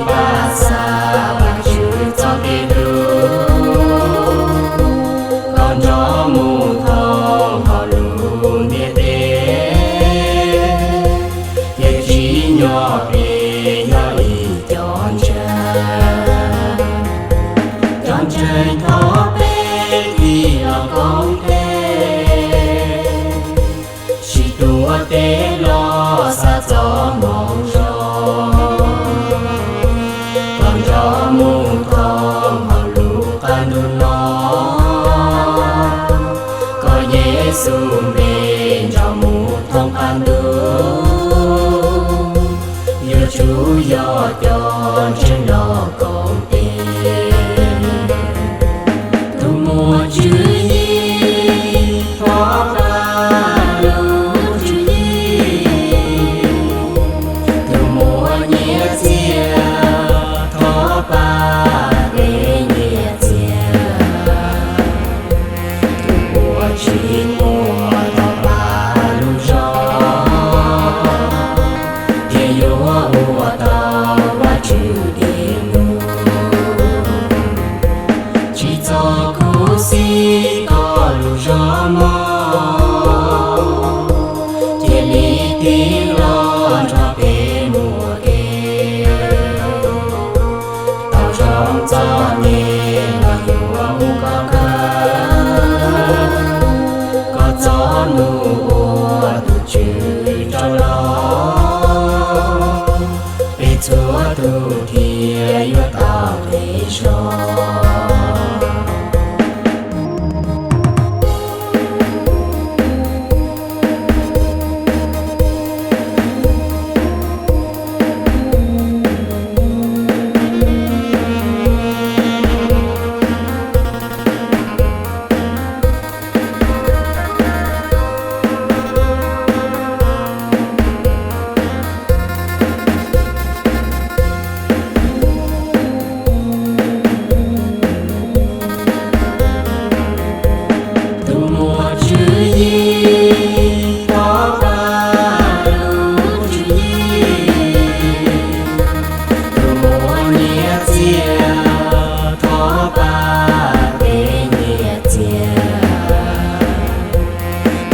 Pab xa Vajtswv txoj kev hlub, koj nrog mus thoob hauv lub ntiaj teb, ces tsim nyog peb yog ib cov ntseeg. Cov ntseeg thov peb tig los koom tes, sib tuav tes los xa txoj moo zoo. Koj nrog mus thoob hauv lub qab ntuj no, koj Yexus npe nrog mus thoob qab ntuj, yuav tsum yog cov ntseeg los koom tes. Tus muaj tswv yim thov pab lub tswv yim, tus muaj nyiaj txiag thov pab kev nyiaj txiag, tus uas tsis muaj thov pab lub zog, thiaj yuav ua tau Vajtswv kev hlub. Tsis txhob khuv xim koj lub zog mog, cia li tig los nrog peb mus ua ke. Tau zoo txom nyem los yuav mus kom kawg, koj txoj lus ua tus Tswv rov los, peb txhua tus thiaj yuav tau nqe zog. Tus muaj tswv yim thov pab lub tswv yim, tus muaj nyiaj txiag thov pab kev nyiaj txiag,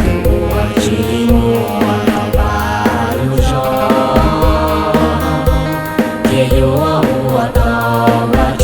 tus uas tsis muaj thov pab lub zog, thiaj yuav ua tau Vajtswv